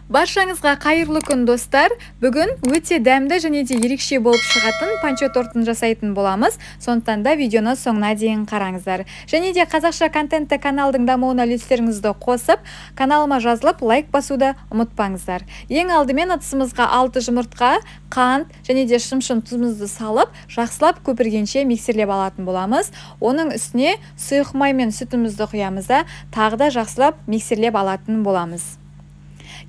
Баршаңызға қайырлы күн, достар. Бүгін өте дәмді және де ерекше болып шығатын панчо тортын жасайтын боламыз. Сондықтан да видеоны соңына дейін қараңыздар. Және де қазақша контентті каналдың дамуына үлестеріңізді қосып, каналыма жазылып, лайк басуды ұмытпаңыздар. Ең алдымен ыдысымызға 6 жұмыртқа, қант және де шымшым тұзымызды салып, жақсылап көпіргенше миксерлеп алатын боламыз. Оның үстіне сұйық май мен сүтімізді құямыз да, тағы да жақсылап миксерлеп алатын боламыз.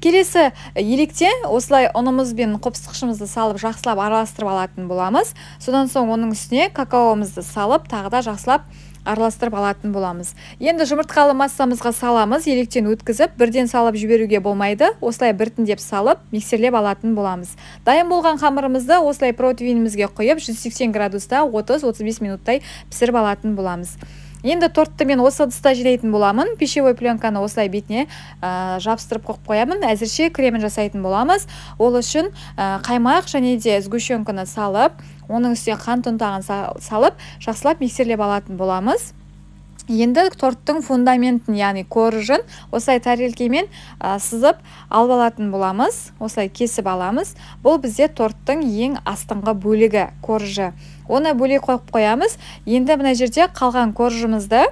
Келесі електе осылай ұнымыз бен қопсықшымызды салып, жақсылап араластырып алатын боламыз. Содан соң оның үстіне какаомызды салып, тағы да жақсылап араластырып алатын боламыз. Енді жұмыртқалы массамызға саламыз, електен өткізіп, бірден салып жіберуге болмайды. Осылай біртіндеп салып, миксерлеп алатын боламыз. Дайын болған қамырымызды осылай противенімізге құйып, 180 градуста 30-35 минуттай пісіріп алатын боламыз. Енді тортты мен осы ыдыста жинайтын боламын. Пищевой пленканы осылай бетіне жабыстырып қойып қоямын. Әзірше кремін жасайтын боламыз. Ол үшін қаймақ және де сгущенканы салып, оның үстіне қант ұнтағын салып, жақсылап миксерлеп алатын боламыз. Енді торттың фундаментін, яғни коржын осылай тарелкемен сызып алып алатын боламыз. Осылай кесіп аламыз. Бұл бізде торттың ең астыңғы бөлігі, коржы. Оны бөлек қойып қоямыз. Енді мына жерде қалған коржымызды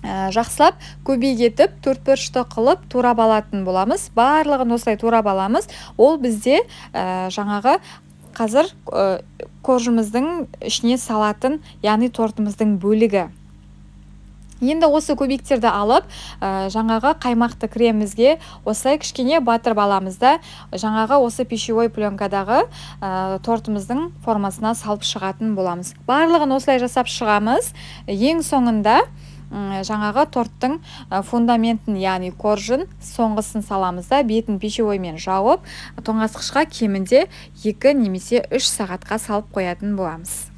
жақсылап көбейк етіп, төртбұрышты қылып турап алатын боламыз. Барлығын осылай турап аламыз. Ол бізде жаңағы қазір коржымыздың ішіне салатын, яғни тортымыздың бөлігі. Енді осы көбектерді алып, жаңағы қаймақты кремімізге осылай кішкене батырып аламыз да, жаңағы осы пищевой пленкадағы тортымыздың формасына салып шығатын боламыз. Барлығын осылай жасап шығамыз. Ең соңында жаңағы торттың фундаментін, яғни коржын соңғысын саламыз да, бетін пищевоймен жауып, тоңазытқышқа кемінде 2 немесе 3 сағатқа салып қоятын боламыз.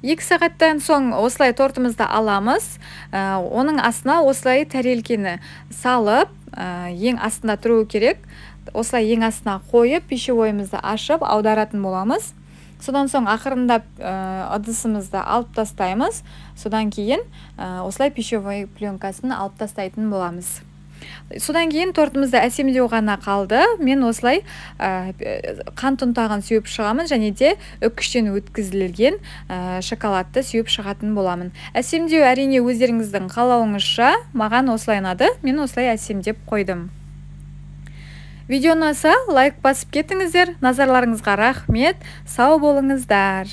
2 сағаттан соң осылай тортымызды аламыз. Оның астына осылай тарелкені салып, ең астында тұруы керек. Осылай ең астына қойып, пищевойымызды ашып, аударатын боламыз. Содан соң ақырындап ыдысымызды алып тастаймыз. Содан кейін осылай пищевой пленкасын алып тастайтын боламыз. Содан кейін тортымызды әсемдеу ғана қалды. Мен осылай қант ұнтағын сеуіп шығамын және де үккіштен өткізілген шоколадты сеуіп шығатын боламын. Әсемдеу әрине өздеріңіздің қалауыңызша, маған осылай ұнады, мен осылай әсемдеп қойдым. Видео ұнаса лайк басып кетіңіздер. Назарларыңызға рахмет. Сау болыңыздар.